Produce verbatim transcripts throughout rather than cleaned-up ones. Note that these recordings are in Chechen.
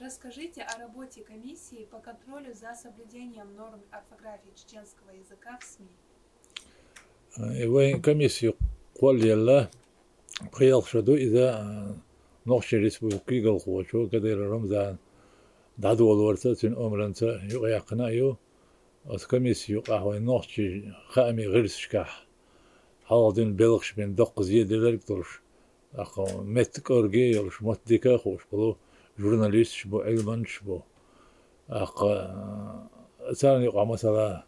Расскажите о работе комиссии по контролю за соблюдением норм орфографии чеченского языка в СМИ. Э, Вайн комиссия кхоллаелла, пхиъ шо ду иза, э, Нохчийн Республикан куьйгалхочо Кадыров Рамзан дӀадолорца, цуьнан омранца юкъаяьккхина а ю. Оцу комиссин юкъахь вайн нохчийн хаамийн гӀирсашкахь хьалха дуьйна белхаш бина доккха зеделларг долуш, тӀаккха меттан кӀорге а йолуш, мотт дика а хууш болу журналисташ бу, Ӏилманчаш бу. ТӀаккха, а, царна юкъахь, масала,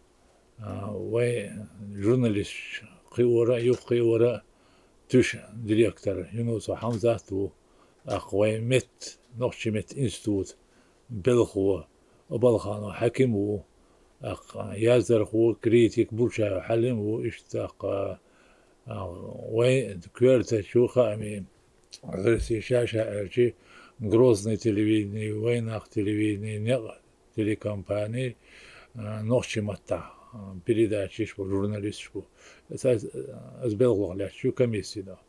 а, вайн журналисташ кхиора а, юхакхиора а туьш директор Юнусов Хьамзат ву, тӀаккха вайн меттан, нохчийн меттан институтан белхало Абалханов Хьаким ву, тӀаккха яздархо, критик Бурчаев Хьалим ву, иштта тӀаккха, а, вайн коьртачу хаамийн гӀирсийн, ша-ша аьлча, Грозный телевидени, Вайнах телевидени, некъ телекомпани, а, нохчийн маттахь, а, передачаш бу, журналисташ бу. Аса, аса белхалох лаьтташ ю комиссина.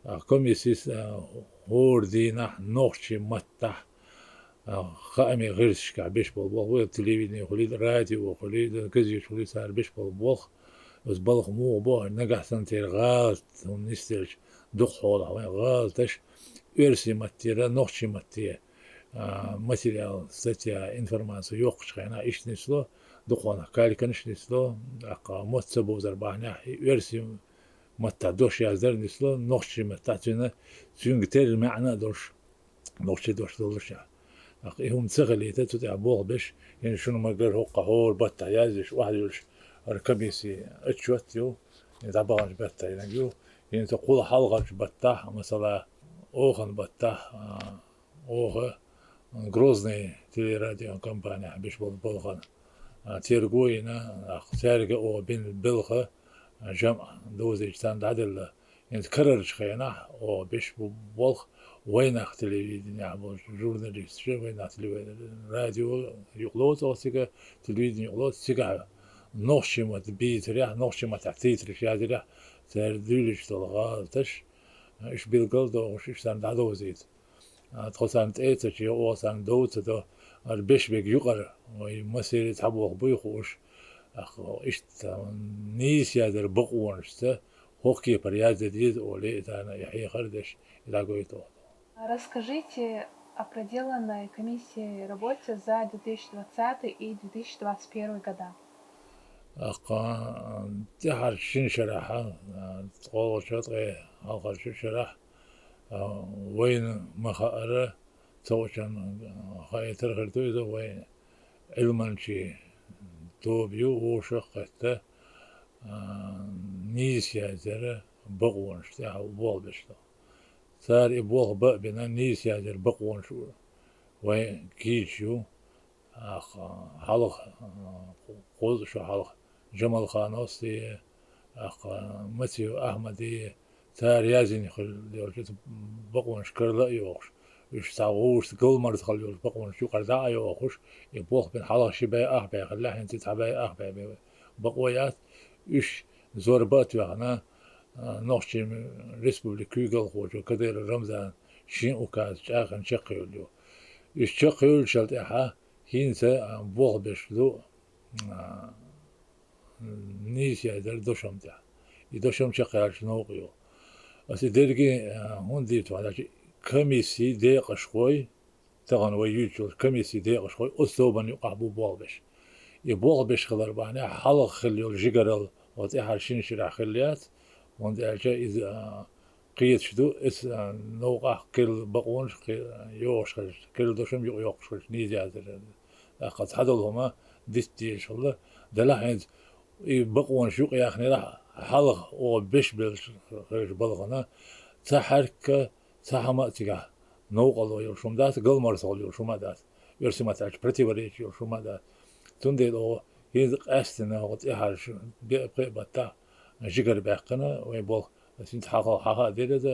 А, комиссис, а, хӀора дийнахь нохчийн маттахь, а, хаамийн гӀирсашкахь беш болу болх бу, телевидени хуьлийла, радио хуьлийла, газеташ хуьлийла, цара беш болу болх. Оцу балха муха боху, нагахь санна церан гӀалат, хӀума нисделча, дукха хьолахь вайн гӀалаташ оьрсийн маттера, нохчийн матте, а, материал, статья, информация йоккхучу хенахь иштта нисло, дукхахьолахь кальканаш нисло, тӀаккха мотт ца бовзар бахьанехь, и оьрсийн маттахь дош яздар а нисло, нохчийн маттахь цуьнан, цуьнга терра маьӀна а долуш, нохчийн дош доллушехь. ТӀаккха и хӀума ца хилийта, цу тӀехь болх беш, хӀинца шуна ма-гарра хӀокху хӀора баттахь яздеш, охьадуьйлуш, хӀара комиссин отчет ю, и дӀабаханчу баттахь йинарг ю, хӀинца кхул хьалхарчу баттахь, масала, оханан баттахь, а, оха Грозный телерадиокомпанехь беш болу балхана, а, терго а йина, тӀаккха цаьрга оха бина белхан, а, жамӀ довзийча царна дӀаделла. ХӀинца карарчу хенахь оха беш бу болх Вайнах телевиденехь болчу журналисташа, Вайнах телевидени, радио юкъалоцу оха цига, телевидени юкъалоцу, цигахь нохчийн мотт бийцарехь, нохчийн маттахь титраш яздарехь, цара дуьйлуш долу гӀалаташ, уьш билгал а дохуш, уьш царна дӀадовзийта. А, тхо царна тӀе а ца чу, оха царна дов а ца до, хӀара беш берг юкъара, вай масийра цхьаболх буй хууш, тӀаккха иштта нийса яздар бакъонашца, хӀокху кепара яздан деза олий, и царна и хьехар а деш, и дӀагойту оха. Расскажите о проделанной комиссией работе за две тысячи двадцатый и две тысячи двадцать первый года. ТӀаккха, а, тӀаьхьарчу шина шарахь, а, ткъолгӀачу, ткъе хьалхарчу шарахь, а, вайна ма-хаъара, цхьаъ-чан, а, хаийтар хир ду иза, вайн Ӏилманчийн тоба ю, вовшах а кхетта, а, нийса яздаран бакъонаш тӀехь болх беш ду. Цара и болх бан а бина, нийса яздаран бакъонаш вайн кийча ю, тӀаккха хьалха, а, кхузткъа шо хьалха Джамалхановс а, тӀаккха Мациев Ахьмадс а, цара яздина хилла йолчу бакъонаш карла а йохуш, уьш цхьа вовшашца галмарзахалла йолчу бакъонаш юкъара дӀа а йохуш, и болх бина хьалха ши бӀе ах бӀе хиллехь, хӀинца цхьа бӀе ах бӀе бен бакъо яц, уьш зорба а тоьхна, а, Нохчийн Республикан куьйгалхочо Кадыров Рамзанан шин указа чӀагӀъян чекхъевлла ю. Уьш чекхъевллачул тӀаьхьа хӀинца, а, болх беш ду, а, нийса яздаран дошам тӀехь. И дошам чекхъяьлча новкъа ю. Аса и дерриге, а, хӀунда дийцу аьлча, комиссин декъашхой, тахана вай юьйцуш йолчу комиссин декъашхой оцу тобанна юкъахь бу болх беш. И болх беш хилар бахьанехь хьалха хилла йолу жигаралла оцу тӀаьхьарчу шина шарахь хилла яц, хӀунда аьлча иза, а, кхеташ ду, иза, а, новкъахь кхин бакъонаш кхин йохуш хилча, кхин дошам юкъа йоккхуш хилча, нийса яздаран. ТӀаккха цхьадолу хӀума дита дезаш хилла, делахь хӀинца и бакъонаш юкъаяьхнарехь, хьалха оха беш беллачу хилчу балхана цхьа хьаьрк а, цхьа хӀума а цигахь новкъарло йолуш хӀума дац, галмарзахалла йолуш хӀума а дац, оьрсийн маттахь аьлча противоречие йолуш хӀума а дац. Цундела оха хӀинца къаьсттина оха тӀаьхьарчу бе-, пхеа баттахь жигара баьккхина вайн болх, аса хӀинца хьан хала хьахаа дерриг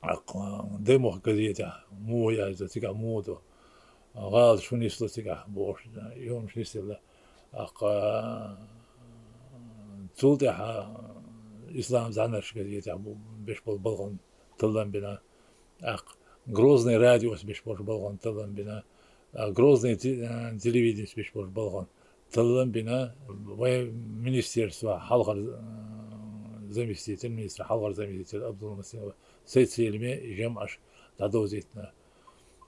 а, тӀаккха Даймохк газетехь муха яздо, цигахь муха ду, гӀалаташ хӀун нисло цигахь бохуш, и хӀуманаш нисделла. ТӀаккха цул тӀаьхьа Ислам зӀаьнарш газетехь бу-, беш болу балхана таллам бина. ТӀаккха Грозный радиос беш болчу балхана таллам бина, а, Грозный те-, а, телевиденис беш болчу балхана таллам бина, вайн министерстван хьалхара, а, заместитель, министра хьалхара заместитель Абдулмасимова Сецилиме жамӀаш дӀадовзийтина.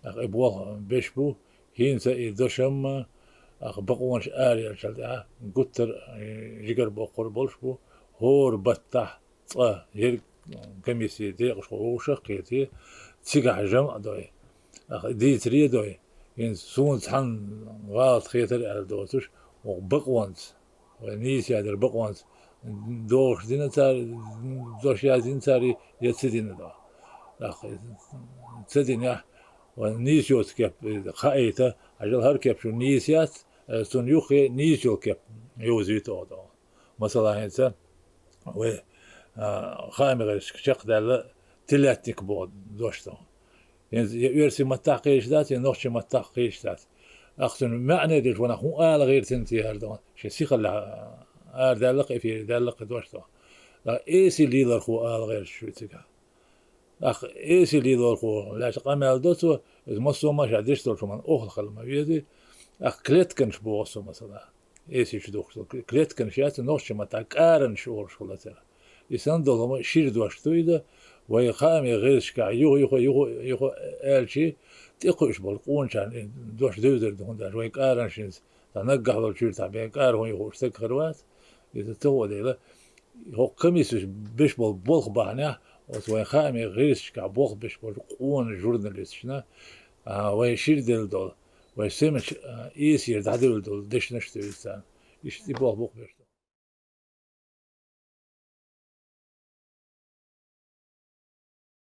Ах, и болх беш бу, хӀинца и дошам, ах, бакъонаш араелчул тӀаьхьа гуттар а, э, жигара боккхур болуш бу, хӀора баттахь цкъа ерг комиссин декъашхо вовшах а кхетий, цигахь жамӀ а дой, ах, дийцаре а дой, хӀинца суна цхьанна гӀалат хетар аьлла доцуш, оха бакъонца, вай нийса яздина бакъонца догӀуш дина цара, дош яздина цара, я ца дина до. Ах, ца динехь, вайн нийса йоцу кеп хаийта, хьажал хӀара кеп шуна нийса яц, э, цунна юххе нийса йолу кеп йовзуьйту оха до. Масала, хӀинца вай, а, хаамийн гӀирсашка чекхдаьлла телятник боху дош до. ХӀинца я оьрсийн маттахь кхеташ дац, я нохчийн маттахь кхеташ дац. Ах, цуьнан маьӀне деш ванах хӀун ала гӀиртина те хӀара до, шен сихаллехь арадаьлла-кх, эфире даьлла-кх и дош до. Ах, эсий лелорхо ала гӀерташ ю цигахь. Ах, эсий лелорхо лаьцна къамел до цо, иза массо а ма ша деш долчу хӀуманна охьа хила ма везий. Ах, клетканаш боху со, масала. Эсий чу духкуш долу клетканаш яц, нохчийн маттахь кӀаранаш олуш хуьлу цара. И санна долу хӀума шира дош ду иза, вай хаамийн гӀирсашкахь юха, юха, юха, юха аьлчи, тӀекхуьуш болу къоначарна и дош девзар ду, хӀунда аьлча вайн кӀаранаш хӀинца, цхьа наггахь долчу чуьра цхьа бен кӀара хӀун ю хууш стаг хир вац, иза ца хаа дела, хӀокху комиссеш беш болу болх бахьанехь, оцу вайн хаамийн гӀирсашкахь болх беш болчу къона журналисташна, а, вайн шира делла долу, вайн семачу, а, эсера дӀадевлла долу дешнаш а ду иза царна. Иштта и болх бу-кх беш.